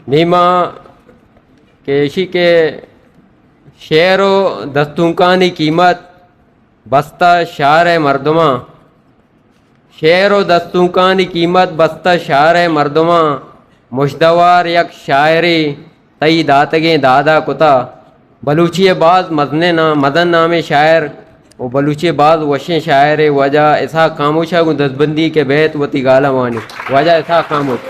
نیما کہ ایشی کہ شعر و دستونکانی قیمت بستہ شہر ءِ مردماں، شعر و دستونکانی قیمت بستہ شہر ءِ مردماں، مژدوار یک شاعرے تئی داتگیں دادا کتہ۔ بلوچی ءِ باز مزنیں نام، مزن نامیں شاعر و بلوچی ءِ باز وشیں شاعرے واجہ اسحاق خاموش ءَ گوں دزبندی کہ بیت وتی گالاں وانی۔ واجہ اسحاق خاموش۔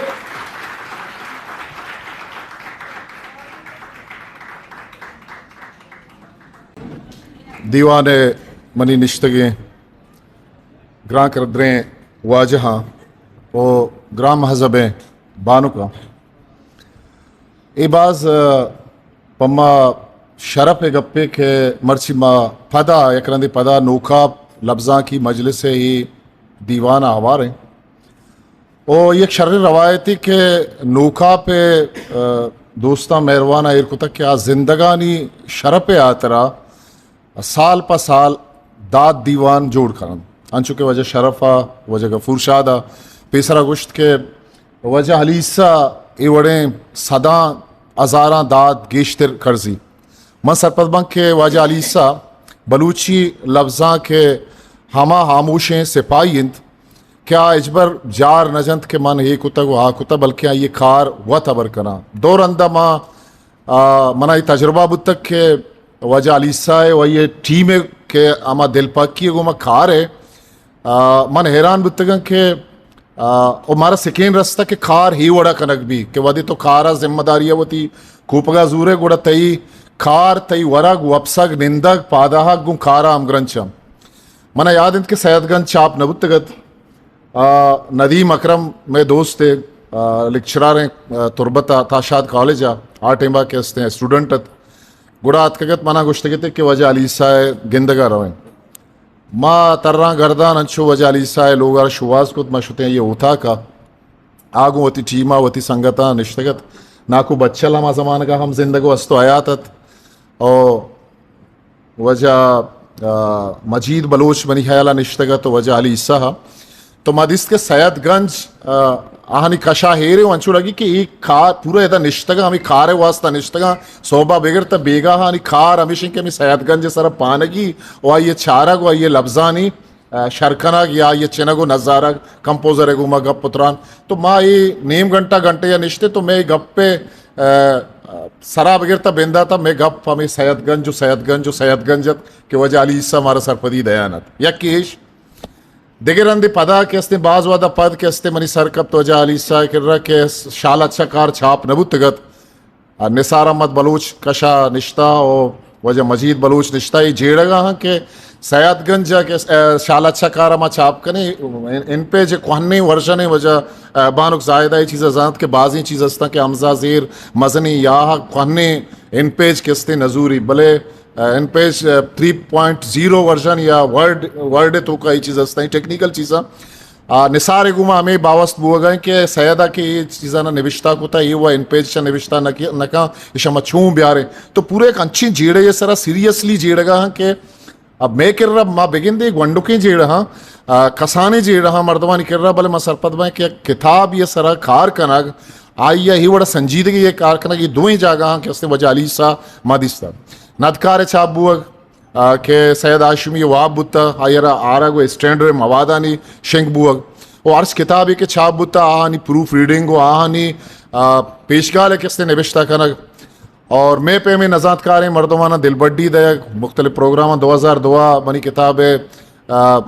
دیوان ءَ منی نشتگیں گران قدریں واجہاں و گران مہذبیں بانکاں، اے باز، آ، پہ ما شرپ ءِ گپے کہ مرچی ما پدا، یک رندے پدا نوکاپ لبزانکی مجلس ءِ اے دیوان ءَ ہوار ایں۔ او یک شریں روایتے کہ نوکاپ ءِ، آ، دوستاں مہرواناں ایر کتگ کہ آ زندگانی شرپ ءِ ہاترا سال پہ سال داد دیوان جوڑ کنن، انچو کہ واجہ شرف ءَ، واجہ غفور شاد ءَ پیسرا گوشت کہ واجہ علی عیسیٰ اے وڑیں صداں ہزاراں داد گیشتر کرزی۔ من سرپد باں کہ واجہ علی عیسیٰ بلوچی لبزانک ءِ ہما ہاموشیں سپاہی انت کہ آ ہچبر جار نہ جنت کہ من اے کتگ و آ کتگ، بلکیں آئی ءِ کار وت ہبر کناں۔ دو رند ءَ ما، آ، منا اے تجربہ بوتگ کہ واجہ علی عیسیٰ ءِ و آئی ءِ ٹیم ءِ کہ ہما دلپاکی ءِ گوما کار ءِ، آ، من حیران بوتگاں کہ، آ، و مارا سکین رستہ کہ کار اے وڑا کنگ بی کہ وہدے تو کار ءِ ذمہ داری ءَ وتی کوپگا زورے گڑا تئی کار، تئی ورگ، وپسگ، نندگ، پاداہگ گوں کار ءَ ہمگرنچ اں۔ منا یاد انت کہ سید گنج چاپ نہ بوتگ ات۔ آ، ندیم اکرم مئے دوست ءِ، آ، لیکچرار ایں، آ، تربت ءَ، تاشاد کالج ءَ، آ ٹیم ءَ کہ استیں اسٹوڈنٹ ات۔ گڑا اتکگ ات، منا گوشتگ ات کہ واجہ علی عیسیٰ ءِ گندگ ءَ رویں۔ ما تراں گردان انچو واجہ علی عیسیٰ ءِ لوگ ءَ را شوہاز کت، ما شتیں آئی ءِ اوتاک ءَ۔ آ گوں وتی ٹیم ءَ، وتی سنگتاں نشتگ ات۔ ناکو بچل ہما زمانگ ءَ ہم زندگ و است و حیات ات۔ او واجہ، آ، مجید بلوچ منی خیال ءَ نشتگ ات و واجہ علی عیسیٰ ءَ۔ تو ما دیست کہ سید گنج، آ، آہانی کشا ہیرے و انچو لگی کہ اے کار پورا ادا نشتگاں، ہمے کار ءِ واسطہ نشتگاں۔ صحب ءَ بگر تاں بیگاہ آنی کار ہمیش انت کہ ہمے سید گنج ءِ سرا پانگی و آئی ءِ چارگ و آئی ءِ لبزانی، آ، شر کنگ یا آئی ءِ چنگ و نزارگ، کمپوزر ءِ گوما گپ و تران۔ تو ما اے نیم گھنٹہ، گھنٹے ءَ نشتے تو مئے گپ ءِ، آ، سرا بگر تاں بندات ءَ مئے گپ ہمے سید گنج و سید گنج و سید گنج ات کہ واجہ علی عیسیٰ مارا سرپدی دیان ات۔ یک ایش دگہ رندے پدا کہ استیں، باز وہدا پد کہ استیں منی سر کپت واجہ علی عیسیٰ ءِ کرا کہ شال اچھا کار چاپ نہ بوتگ ات۔ آ، نثار احمد بلوچ کشا نشتہ و واجہ مجید بلوچ نشتہ، اے جیڑگا ہاں کہ سید گنج ءَ کہ، آ، شال اچھا کار ءَ ما چاپ کنیں، ان، ان پیج کوہنیں ورژن ءَ واجہ، آ، بانک زاہدہ اے چیز ءَ زانت کہ بازیں چیز استاں کہ ہمزہ زیر مزنیں یا کوہنیں ان پیج کہ استیں نزوری، بلے ان پیج، آ، تھری پوائنٹ زیرو ورژن یا ورڈ، ورڈ ءِ توکا اے چیز استاں، ٹیکنیکل چیزاں۔ آ، نثار ءِ گوما ہمے باوست بوگا ایں کہ سید ءَ کہ اے چیزاں نبشتہ کتا، اے و ان پیج چا نبشتہ نہ کی-، نہ کاں، ایشاں ما چون بیاریں؟ تو پورا یک انچیں جیڑے ءِ سرا سیریسلی جیڑگا ہاں کہ اب مئے کرا ما بگندے گونڈکیں جیڑہ ہاں، آ، کسانیں جیڑہ ہاں مردمانی کرا، بلے ما سرپد بائیں کہ یک کتاب ءِ سرا کار کنگ، آئی ءَ اے وڑا سنجیدگی ءَ کار کنگ، اے دوئیں جاگہ ہاں کہ استیں واجہ علی عیسیٰ ما دیستہ۔ ندکار ءِ چاپ بوگ، آ، کہ سید ہاشمی ءِ واب بوتہ، آئی ءَ را آرگ و اسٹینڈرڈ موادانی شنگ بوگ و ہرچ کتابے کہ چاپ بوتہ، آہانی پروف ریڈنگ و آہانی، آ، پیشگال ءِ کستے نبشتہ کنگ اور مئے پیمیں نزانتکاریں مردماناں دلبڈی دئیگ، مختلف پروگراماں۔ دو ہزار دو ءَ منی کتاب ءِ، آ، آ،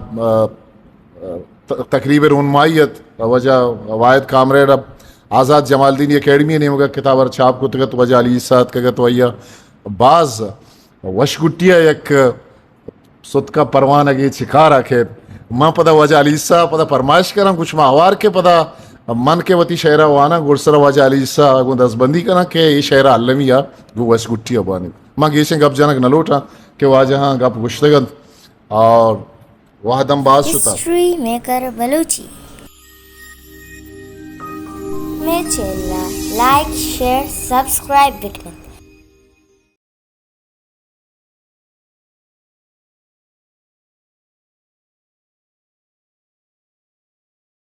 ت-، تقریب رونمائی ات، واجہ واحد کامریڈ ءَ آزاد جمالدینی اکیڈمی ءِ نیمگ ءَ کتاب ءَ را چاپ کتگ ات، واجہ علی عیسیٰ اتکگ ات و آئی ءَ باز وش گٹی ءَ یک ستک ءَ پروانگے چکار ءَ کیت۔ من پدا واجہ علی عیسیٰ ءَ پدا پرمائش کراں، گوش ما ہوار کہ پدا من کہ وتی شعر ءَ واناں، گڈسر ءَ واجہ علی عیسیٰ ءَ گوں دزبندی کناں کہ اے شعر ءَ المی ءَ گوں وش گٹی ءَ بوانیت۔ من گیشیں گپ جنگ نہ لوٹاں کہ واجہاں گپ گوشتگ انت اور وہد ہم باز شتہ۔ History maker Balochi. مئے چینل ءَ لائک، شیئر، سبسکرائب بکن۔